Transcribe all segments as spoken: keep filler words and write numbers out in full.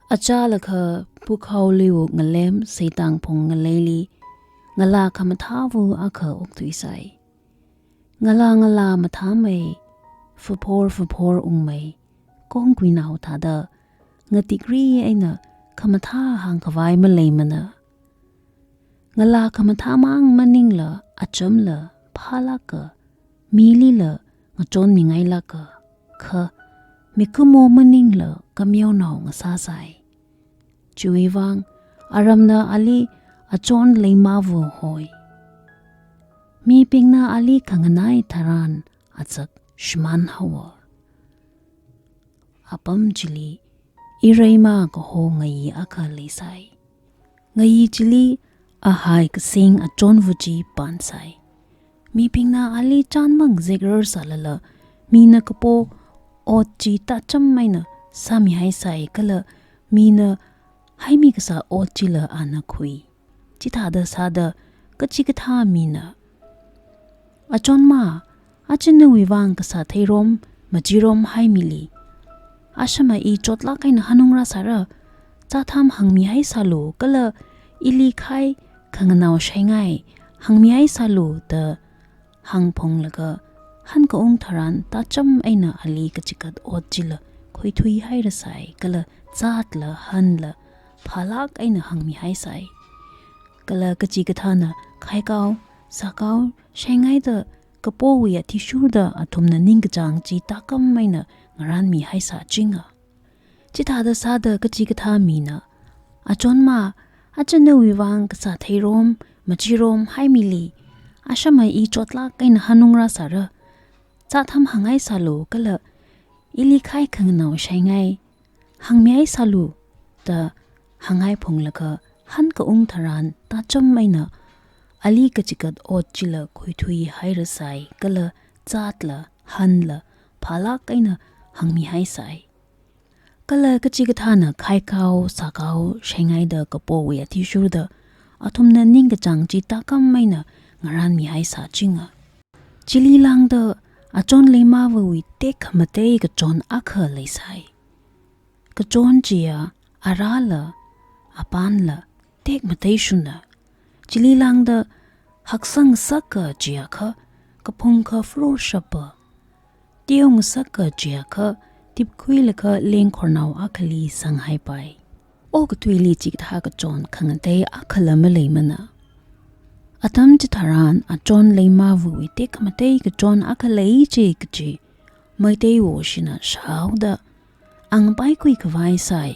Achālakha pukhaoliwui ngalem Seitangphung ngaleili ngalā khamathāva akha okthuisai. Ngalā ngalā mathāmei, faphor faphor ungmei, kongkuinao thāda ngatikri eina khamathā hāngkhavai maleimana. Ngalā khamathāmang maningla achamla phālāka, milila ngachonmingailāka, kha mikumo maningla kameonao ngasāsai. Chiwuivang aramna ali achon leimava hoi. Mibingna ali khanganai tharan azak shimānhaowa. Apam chili Ireima kaho ngayi akha leisai. Ngayi chili ahai kasing achonva chi pānsai. Mibingna ali chānmang zekrarsālala, mina kapo ot chi tācham eina sāmihaisai kala mina haimi kasā ot chila ana khui. Chithāda sāda kachikathā mina, "Achonma, aja nawuivang kasā theirom machirom haimili. Ashama i chotlāk eina hanungrāsāra, zātham hāngmihaisālu kala ili khai khanganao shaingai hāngmihaisālu," da hāngphunglaga hankaung tharan tācham eina ali kachikat ot chila khuithuihairasai kala zatla hanla phālāk eina hāngmihaisai. Kala kachikathāna khaikao, sākao shaingaida kapowui athishurda athumna ningkachāng chi tākam eina ngaranmihaisāchinga. Chithāda sāda kachikathā mina, "Achonma, aja nawuivang kasā theirom machirom haimili. Ashama i chotlāk eina hanungrāsāra, zātham hāngaisālu kala ili khai khanganao shaingai hāngmihaisālu," da hāngngaiphunglaga hankaung tharan tācham eina ali kachikat ot chila khuithuihairasai kala zatla hanla phālāk eina hāngmihaisai. Kala kachikathāna khaikao, sākao shaingaida kapowui athishurda athumna ningkachāng chi tākam eina ngaranmihaisāchinga. Chili lāngda achon leimavawui tekhamatei kachon akha leisai. Kachon chiya arāla apānla tekmateishuna. Chili lāngda haksang sāka chiakha kaphung kha frorshapa, teong sāka chiakha tipkhuilaga lengkhornao akhali sanghaipai. Okathuili chikathā kachon khangatei akhala maleimana. Atam chitharan achon leimavawui tekhamatei kachon akha lei chi kaji Meiteiwo shina shāhaoda angpaikhui khavai sai.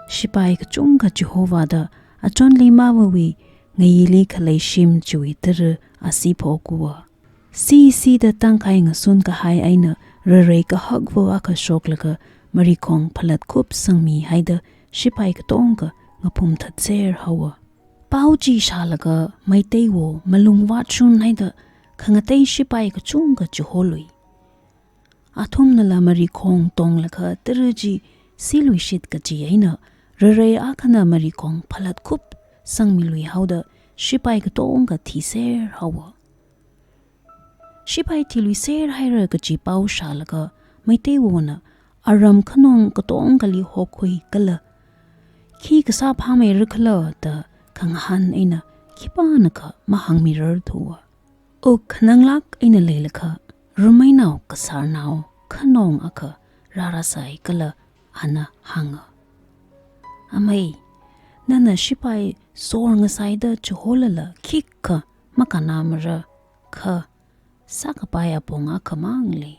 Shipai kachungkha chihovāda achon leimavawui ngayili khalei shim chiwui tara asi phokuwa. Sisida tangkhai ngasun kahai eina rarei kahakva akha shoklaga marikhong phalatkhup sangmihaida shipai katonga ngaphumthatser haowa. Pao chi shālaga Meiteiwo malung vātshun haida khangatei shipai kachungkha chiholui. Athumnala marikhong tonglaga tara chi siluishit kaji eina rarei akhana marikhong phalatkhup sangmilui haoda shipai katonga thiser haowa. Shipai thiluiser haira kaji pao shālaga Meiteiwona aram khanong katongali hokhui kala, "Khi kasā phāmeira khala?" da khangahān eina khipānakha mahāngmirarthuwa. Wuk khananglāk eina leilakha, rumeinao kasarnao khanong akha rārāsai kala ana hānga, "Amei, nana shipai sor ngasaida chiholala khikha makannāmara, kha sākapai apong akhamang lei.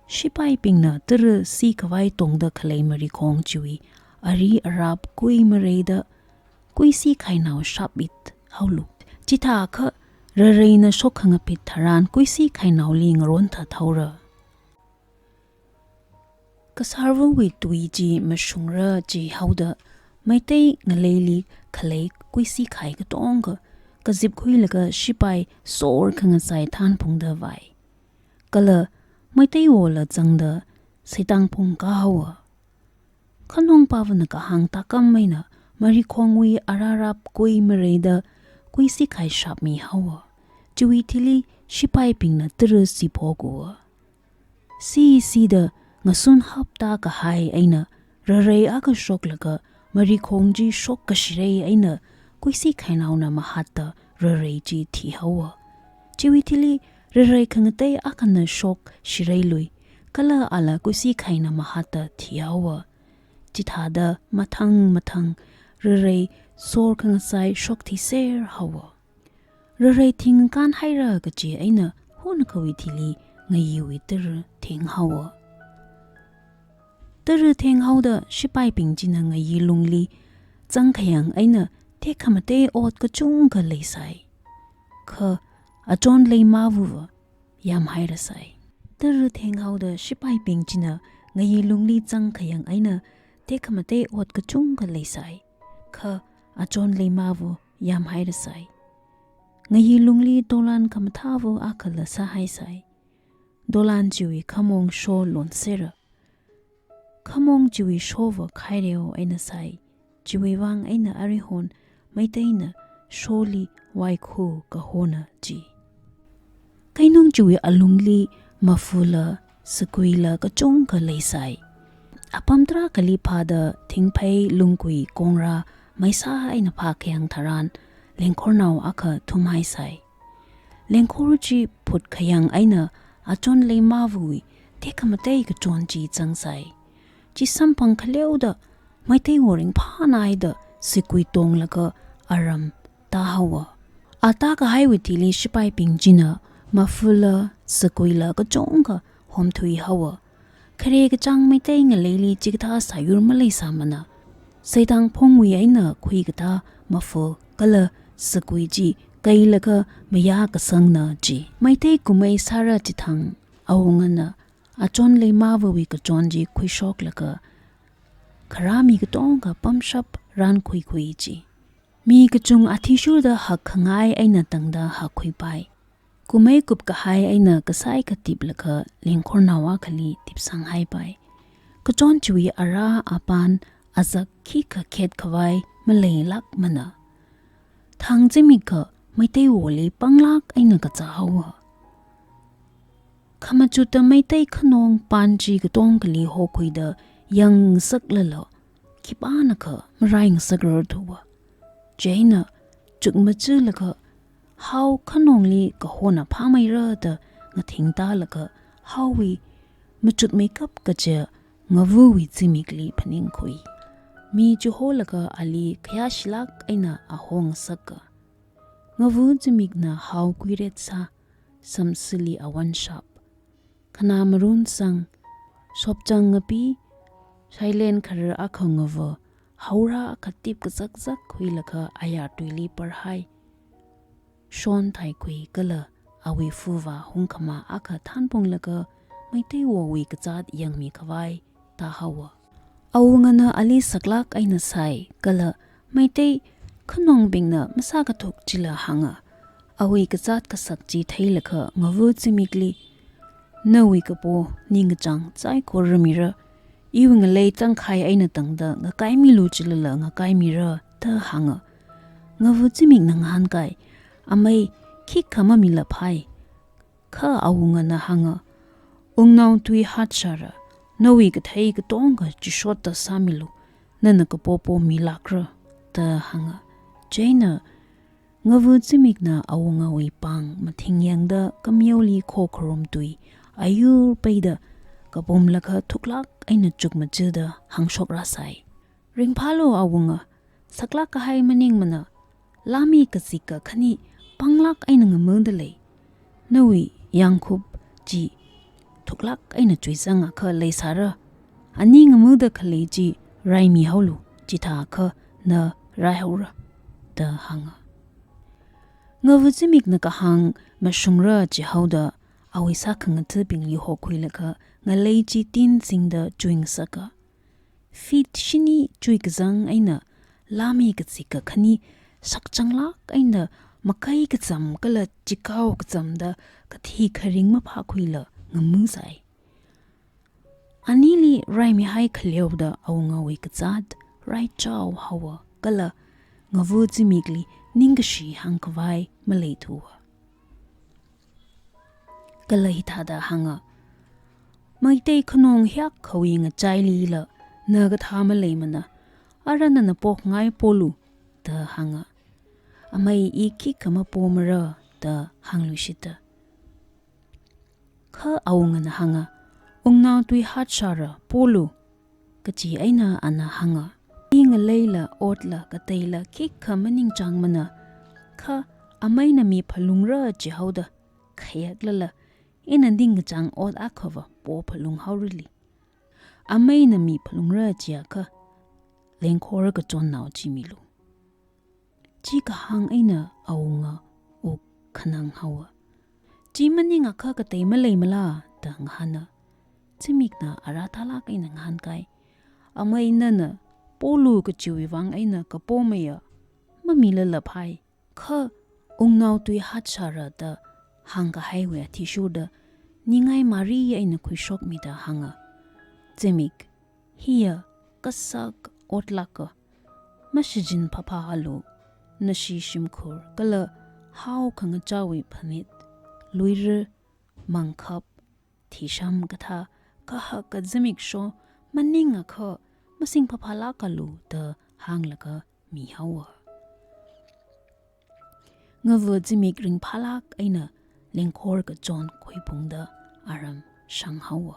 Shipaibingna tara sikhavai tongda khalei marikhong chiwui ari arap kuimareida kuisi khainao shapit haolu. Chithākha rareina shokkhangapit tharan kuisi khainaoli ngaronthat haora." Kasarvawui tui chi mashungra jihaoda Meitei ngaleili khalei kuisi khai katonga kazipkhuilaga shipai sor khangasai thanphungda vai. Kala Meiteiwola zangda Seitangphung kāhaowa. Khanongpāvana kahāng tākam eina marikhongwui ararap kuimareida kuisi khai shapmihaowa. Chiwui thili shipaibingna tara siphokuwa. Sisida ngasun hapta kahai eina rarei akha shoklaga marikhong chi shok kashirai eina Kuisi khainaona mahatta rarei chi thihaowa. Chiwui thili rarei khangatei akhana shok shirai lui, kala ala Kuisi khaina mahatta thihaowa. Chithāda mathang mathang rarei sor khangasai shok thiser haowa. Rarei thingkān haira kaji eina hunakhawui thili ngayiwui tara thenghaowa. Tara thenghaoda shipaibing china ngayi lungli zangkhayang eina tekhamatei ot kachungkha leisai. Kha achon leimāvava yāmhairasai. Tara thenghaoda shipaibing china ngayi lungli zangkhayang eina tekhamatei ot kachungkha leisai. Kha achon leimāva yāmhairasai. Ngayi lungli dolan khamathāva akhala sāhaisai. Dolan chiwui khamong sho lonsera. Khamong chiwui shova khaireo eina sai. Chiwui vang eina arihon Meiteina sholi vaikhu kahona ji. Keinung chiwui alungli mafula, sakuila kachungkha leisai. Apam tarākhali phāda thingphei, lungkui, kongra maisā eina phākhayang tharan lengkhornao akha thumhaisai. Lengkhor chi phutkhayang eina achon leimāvawui tekhamatei kachon chi zangsai. Chi samphang khaleoda Meiteiwo ringphānaida sakui tonglaga aram tāhaowa. Ata kahaiwui thili shipaibing china mafula, sakuila kachungkha homthuihaowa. Khare kachāng Meitei ngaleili chikathā sāyur maleisāmana. Seitang phongwui eina khuikatā mafu kala sakui chi kailaga mayā kasangna ji. Meitei kumei sāra chithang awungana achon leimāvawui kachon chi khuishoklaga kharā mi katonga pamshap rankhuikhui ji. Mi kachung athishurda hakkhangai eina tangda hakkhuipai. Kumei kupkahai eina kasai katiplaga lengkhornao akhali tipsanghaipai. Kachon chiwui ara apan azak khikha khetkhavai maleilākmana. Thang zimikha Meiteiwoli panglāk eina kazāhaowa. Khamachutta Meitei khanong pan chi katongkhali hokhuida yangngasaklala khipānakha maraingasakrar thuwa. Chieina chukmajalaga hao khanongli kahona phāmeira da ngathing tālaga haowui machukmeikap kaja ngavawui zimikli phaningkhui. Mi chiholaga ali khayāshilāk eina ahongasaka. Ngava zimikna hao kuiret sā, samsili awan shap, khanā marun sang, shopchang ngapi, shailen kharar akha ngava, haora akha tip kazakzak khuilaga ayar tuili parhai. Shon thaikhui kala awui fuva hungkhamā akha thanpunglaga Meiteiwowui kazāt yangmikhavai tāhaowa. Awungana ali saklāk eina sai kala Meitei khanongbingna masākathuk chila hānga. Awui kazāt kasak chi theilaga ngava zimikli, "Nawui kapo ningkachāng saikora mira, iwui ngalei tangkhai eina tangda ngakaimilu chilala ngakaimira," da hānga. Ngava zimikna ngahānkai, "Amei, khikha mamilaphai." Kha awungana hānga, "Wungnao tui hatshara, nawui kathei katonga chishotta sāmilu, nana kapopo milākra," da hānga. Chieina ngava zimikna awungawui pāng mathingyangda kameoli khokharum tui ayur peida kapumlaga thuklāk eina chukmajada hāngshokrasai. "Ringphālu awunga, saklāk kahai maningmana, lāmi kazika khani panglāk eina ngamada lei. Nawui yangkhup chi thuklāk eina chuizangakha leisāra. Ani ngamada khalei chi raimihaolu, chithākha na raihaora," da hānga. Ngava zimikna kahāng mashungra chihaoda awui sākhangathabingli hokhuilaga ngalei chi tinzingda chuingasaka. Feet shini chuikazang eina lāmi kazika khani sakchanglāk eina makai kazam kala chikao kazamda kathi kharing maphākhuila ngamasai. Anili raimihai khaleoda awungawui kazāt raichao haowa kala ngava zimikli ningkashi hāngkhavai maleithuwa. Kala hithāda hānga, "Meitei khanong hiyakhawui ngachailila "Na kathā maleimana, ara nana pokngai polu," da hānga. "Amei, i khikha mapomara," da hāngluishitta. Kha awungana hānga, "Wungnao tui hatshāra, polu," kachi eina ana hānga. "I ngaleila otla kateila khikha maningchāngmana, kha ameina miphalungra jihaoda khayaklala, ina ningkachāng ot akhava pophalunghaorali. Ameina miphalungra jiakha, lengkhor kachonnao chimilu." Chi kahāng eina awunga wuk khananghaowa. "Chi maningakha katei maleimala?" da ngahāna. Zimikna ara thālāk eina ngahānkai. "Amei, nana polu kachiwui vang eina kapomeiya mamilala phai. Kha wungnao tui hatshāra da hāngkahaiwui athishurda ningai mari eina khuishokmida hānga." Zimik hiya kasak otlāka. Mashijin phaphalu, nashi shimkhur kala hao khangachāwui phanit, luira, mangkhap, thisham kathā kahaka zimiksho maningakha masing phaphalākalu da hānglaga mihaowa. Ngava zimik ringphālāk eina lengkhor kachon khuiphungda aram shanghaowa.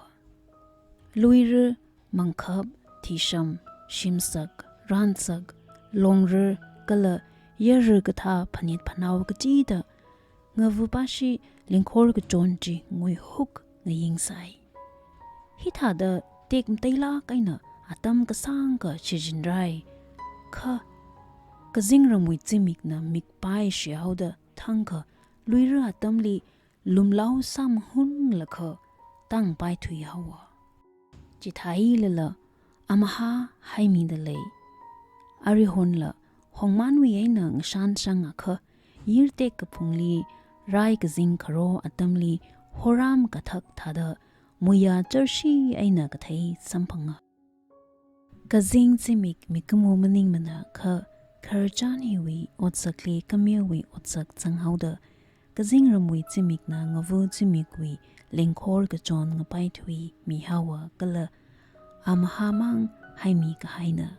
Luira, mangkhap, thisham, shimsak, ransak, longra kala yara kathā phanit phanao kachida ngavapashi lengkhor kachon chi nguihuk ngayingsai. Hithāda tekmateilāk eina atam kasāngkha shijinrai. Kha kazingramwui zimikna mik paishihaoda thangkha luira atamli lumlao sāmahunlakha tāngpaithuihaowa. Chithālala amahā haimida lei. Arihonla hongmanwui eina ngashan shangakha, yirtek kaphungli rai kazing kharo atamli horam kathak thāda muiya charshi eina kathei samphanga. Kazing zimik mikumo maningmana kha khararchan hiwui otsakli kameowui otsak zanghaoda, kazingramwui zimikna ngava zimikwui lengkhor kachon ngapaithui mihaowa kala amahāmang haimi kahaina